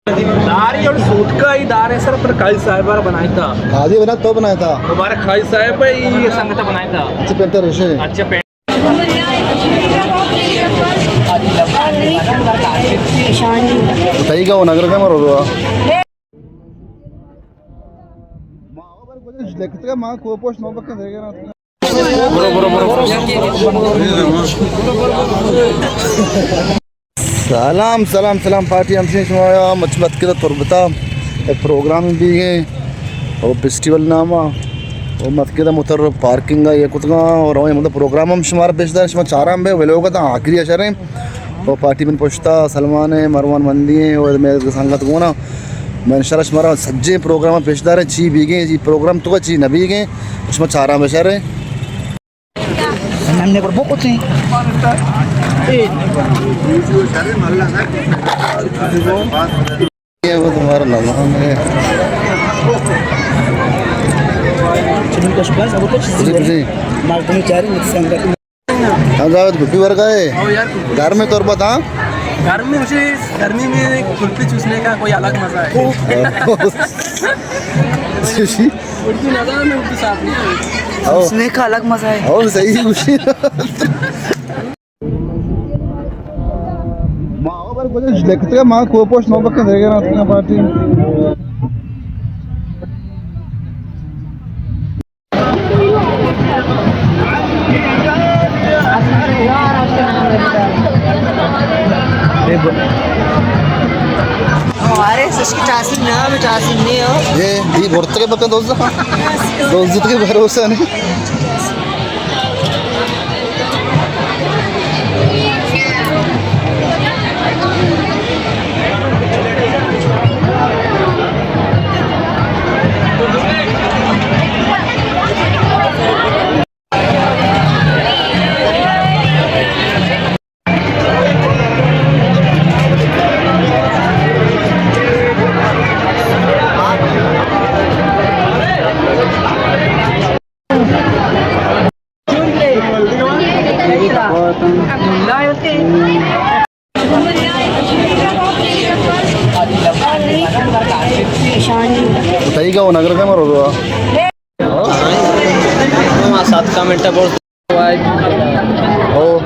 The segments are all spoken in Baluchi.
داری اور سوتکا ہی دار ہے سر، پر قاضی صاحب بارا بنائے تھا۔ قاضی بنا تو بنائے تھا؟ مبارک قاضی صاحب ہے، یہ سنگت بنائے تھا۔ اچھا، پینٹر ہے۔ اچھا، پینٹر۔ تئی کا وہ نگر کا مرو۔ برو، برو، برو، برو۔ سلام، سلام، سلام پارٹی، ہمشیں شما آیا مچ متکدہ تربتا ایک پروگرام بیگیں او فیسٹیول ناما او متکدہ موتر پارکنگ یہ کتگا اور ہمیں مطلب پروگرام ہم شمارا پیش دار، شما چاران بے ولوگا تا آخری اشریں۔ او پارٹی من پشتا سلمان ہے، مروان مندی ہے اور میرے سنگت گونا۔ من انشاءاللہ شمارا سجیں پروگرام پیش داریں، چی بیگیں، چی پروگرام تو چی نہ بیگیں، شما چاران بشریں۔ ہم نے پر بوکتے ہیں۔ یہ وہ تمہارا لگا ہے۔ چلو، کچھ بس، اب کچھ جی، جی۔ مردم چارے مت سنگت۔ ہم جاوید گپی ورگا ہے۔ او یار، گرمی تربت، ہاں؟ گرمی، اسے گرمی میں کلفی چوسنے کا کوئی الگ مزہ ہے۔ اردو نہ جانا، میں اردو صاف نہیں ہے۔ او۔ چوسنے کا الگ مزہ ہے۔ او، صحیح ہے۔ ما آو بر گوجہ لکھتے ہیں، ما کو پوش نو بکن دے گا نا پارٹی۔ ہمارے سچ کی تاثیر نہ، ہمیں تاثیر نہیں ہو۔ یہ، یہ برتے کے بکن دوست۔ دوست کے بھروسہ نہیں۔ تئی کا وہ نگر کا مرو دو۔ ہاں، سات کا منٹ پر۔ او۔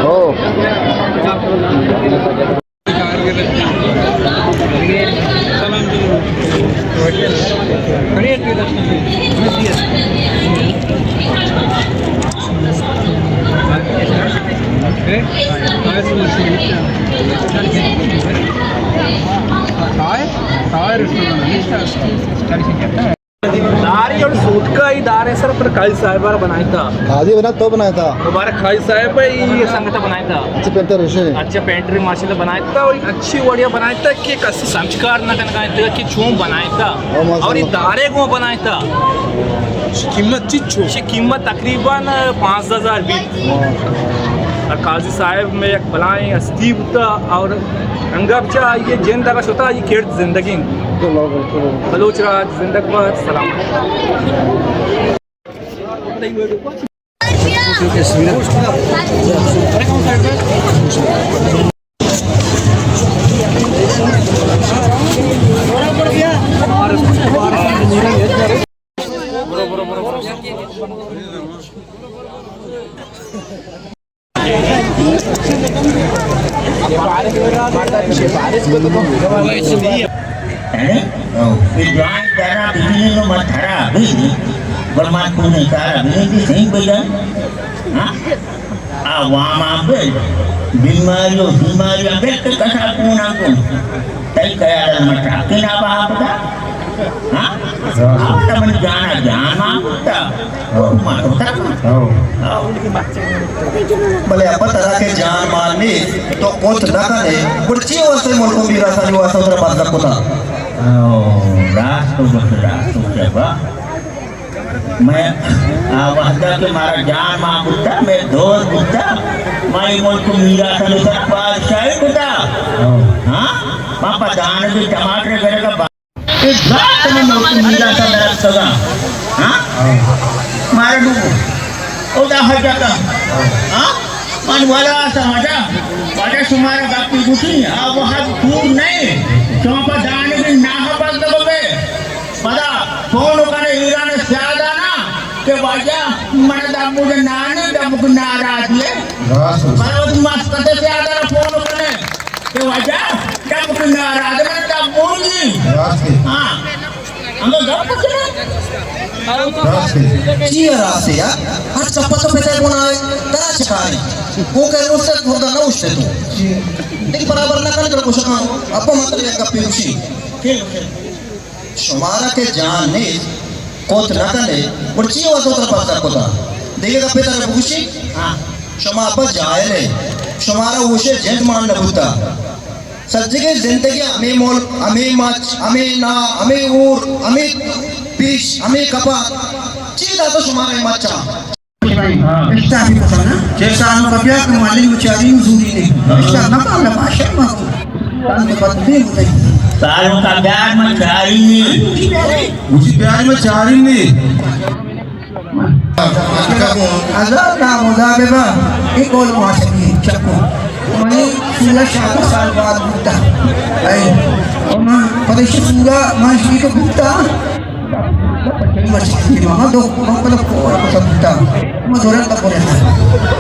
او۔ داری اور سوتکا ہی دار ہے سر، پر قاضی صاحب بارا بنائے تھا۔ قاضی بنا تو بنائے تھا؟ مبارک قاضی صاحب ہے، یہ سنگت بنائے تھا۔ اچھا، پینٹر ہے۔ اچھا، پینٹر ماشاءاللہ بنائے تھا اور اچھی وڑیا بنائے تھا کہ کسی سمجھکار نہ کرنا کہ چون بنائے تھا۔ او، ماشاءاللہ۔ اور یہ دارے کو بنائے تھا۔ قیمت چچو؟ قیمت تقریباً پانزدہ ہزار بیت۔ ماشاءاللہ۔ اور قاضی صاحب میں ایک بلائیں ہستی بوتا اور انگا بچا آئی ءِ جند اگاں شتا، آئی ءِ کرد زندگیں۔ بلوچ راج زندگ بات، سلام۔ اے جوان ترا بجلی نو مت تھرا بی، بل ما تو نہیں تارا بی، بی صحیح بجن۔ ہاں؟ آ واما بل، بیماری و بیماری بل تو کسا کونا کن۔ تئی خیال مت رکھنا باپ دا۔ ہاں؟ آپ تو من جانا جان مان بوتا۔ او۔ ما تو تک۔ او۔ او۔ بلے ابا ترا کہ جان مان نی تو کچھ نہ کنے، گڑ چی واسطے ملک و میراثانی واسطے ترا بند کتا؟ او، راست تو گوشت، راست تو گوشت ابا۔ میں آ وہدا کہ مارا جان مان بوتا، میں دوست بوتا، میں ملک و میراثانی سر بادشاہی کتا۔ او۔ ہاں؟ ما پہ دان بھی ٹماٹر گرگا اے ذات میں موت میرا تا درک سگا۔ ہاں؟ مارا ڈوبو۔ او دا حاجتا۔ ہاں؟ ما واجہ، واجہ شمارا گپی گوشی، آ وہد دور نئے، شما پہ جانبی ناہ بند ببے۔ پدا فون کنے ایران سیادانا کہ واجہ من دمو نانی دمک ناراضی ہے۔ راست۔ پدا وتی مسکت سیادانا فون کنے کہ واجہ دمک ناراض من دمو نہیں۔ راست۔ ہاں۔ ہمیں گپ کرنا۔ راست۔ چی راست یار؟ ہر چپا تو پتہ گناہ ہے، ترا چکاری۔ وہ کہ روز سے مردہ نہ اٹھتے تو۔ دیکھ برابر نہ کر، ترا کچھ کہاں۔ ابا مطلب یک گپی گوشی۔ شمارا کہ جان نیست، کت نہ کنے، گڑا چی واسطہ ترا پتہ کتا؟ دیگہ گپے ترا بگوشی؟ ہاں۔ شما ابا جاہل ہے، شمارا ہوش جند مان نہ بوتا۔ سجگیں زندگی ہمے ملک، ہمے مچ، ہمے نا، ہمے ہور، ہمے پیش، ہمے کپا۔ چی داتا شمارا اے مچا؟ اشتاپی پسند، چہ سالوں کا پیار کہ معلم و چاری زوری نے۔ اشتاپ نہ پالا، باشر ما کو۔ تن تو بدبین ہوتے۔ سالوں کا پیار میں چاری نے۔ مجھے پیار میں چاری نے۔ ہزار نام خدا ببا، اے قول ما سکی چکو۔ منی سورہ شاہ سال بعد بوتا۔ اے، اور من پریش سورہ من شکی کو بوتا۔ مشکل ما دو، ما پدا کو سبتا۔ ما دوران کا پورا۔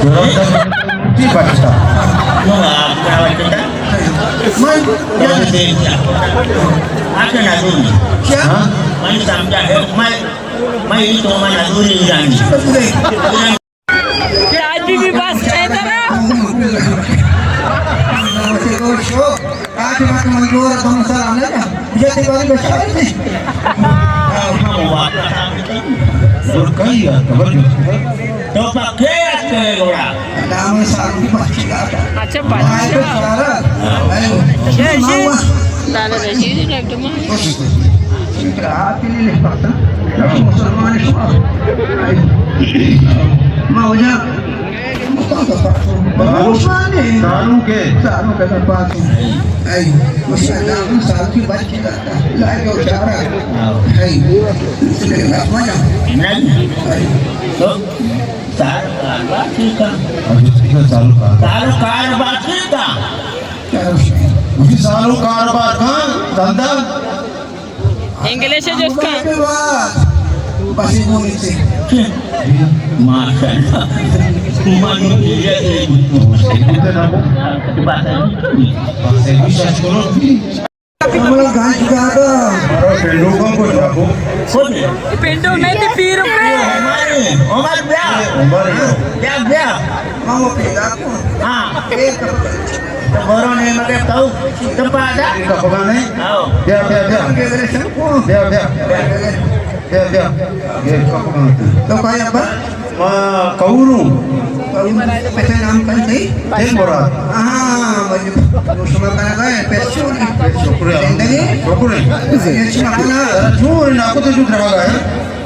دوران کا بچتا۔ من، آ کے نہ دوں۔ کیا؟ ہاں؟ من سمجھا ہے، میں، میں ہی تو میں نہ دوں، نہیں جانتی۔ آج بھی، بھی بس کہتا رہا۔ آج بات منظور ہے، تم سلام علیکم۔ یہ تیواری بچا رہی تھی۔ اور کئی ہے، خبر نہیں۔ تو پکے ہے، گوڑا۔ نام سارو کی بات کی بات ہے۔ اچھا، بات۔ آئے تو سارا۔ اچھا، اچھا۔ لالا رشید، ڈاکٹر محمد۔ ما وجہ۔ سالوں کے۔ سالوں کے پاس۔ اے، ماشاءاللہ، سال کی بات کی بات ہے۔ لائے جو چارہ۔ اے، نہیں۔ تو سال کاروبار ٹھیک ہے۔ اچھا، ٹھیک ہے، سالوں کا۔ سالوں کاروبار ٹھیک ہے۔ مجھے سالوں کاروبار کا دھندا۔ انگلش جس کا۔ ماشاءاللہ۔ ہمارا گاج زیادہ۔ ہمارا پنڈو کا کچھ رکھو۔ پنڈو میں تے پیر پہ۔ عمر، عمر بیا۔ عمر بیا۔ بیا، بیا۔ ماما پیدا کو۔ ہاں۔ ایک تو بورو نے مگے تو، تو پادا۔ ایک پکانے۔ آؤ۔ بیا، بیا، بیا۔ بیا، بیا۔ بیا، بیا۔ یہ پکانے۔ تو کہا ابا؟ ما کورو۔ کورو۔ پتہ نام کن تئی؟ دل مراد۔ ہاں، مجھے شما کنا گئے، پیسو۔ شکریہ۔ زندگی؟ شکریہ۔ یہ شما کنا؟ ترا چون ناکو تو جو رہا گئے؟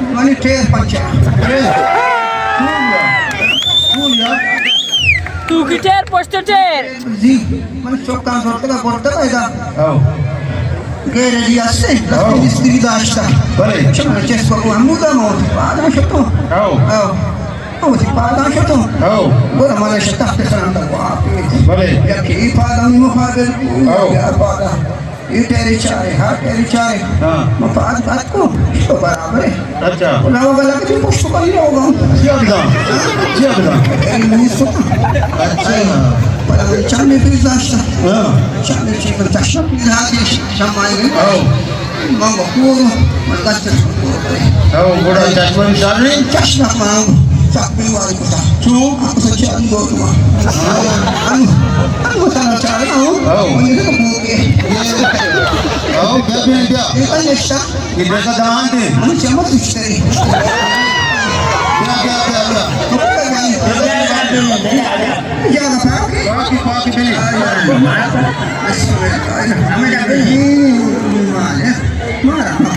منی ٹیر پچا۔ ٹیر؟ چون یا؟ چون یا؟ تو کی ٹیر، پشت ٹیر۔ جی، من چوکاں زرتگا برتگا ادا۔ ہاؤ۔ گیرے جی اسے، ہاؤ۔ لکھنی استری داشتا۔ بلے۔ چمن چیس کو ہمودا موت پادا شتو۔ ہاؤ۔ ہاؤ۔ موت پادا شتو۔ ہاؤ۔ گورا مانا شتا تسان دا واپی۔ بلے۔ یا کی پادا مقابل۔ ہاؤ۔ یا پادا۔ اے ٹیرے چارے، ہا ٹیرے چارے۔ ہاں۔ ما پاد بات کو، تو برابر ہے۔ اچھا۔ نہ ہوگا لگا تو پشت کو نہیں ہوگا۔ جی ابدا۔ جی ابدا۔ اے نہیں سو۔ اچھا۔ پر چاندے پیش داشتا۔ ہاں۔ چاندے چیز پر چشم پیش داشتا۔ شمائی گئی۔ ہاں۔ ما بکور، من گشت۔ او، گڑا چشمہ شر نہیں؟ چشمہ ماں، چاک بیواری کتا۔ چو؟ آ، اسے چاک دو تو۔ ہاں۔ انو، انو سنا چارے نا ہو۔ او۔ من یہ تو بوگے۔ او، بیا، بیا، بیا۔ یہ تو نشتا۔ یہ دیکھا دان دے۔ من چمک دشتری۔ بیا، بیا، بیا، بیا۔ جاگہ پاک ہے؟ پاک ہے، پاک ہے، بلی۔ بسم اللہ الرحمن الرحیم۔ مارا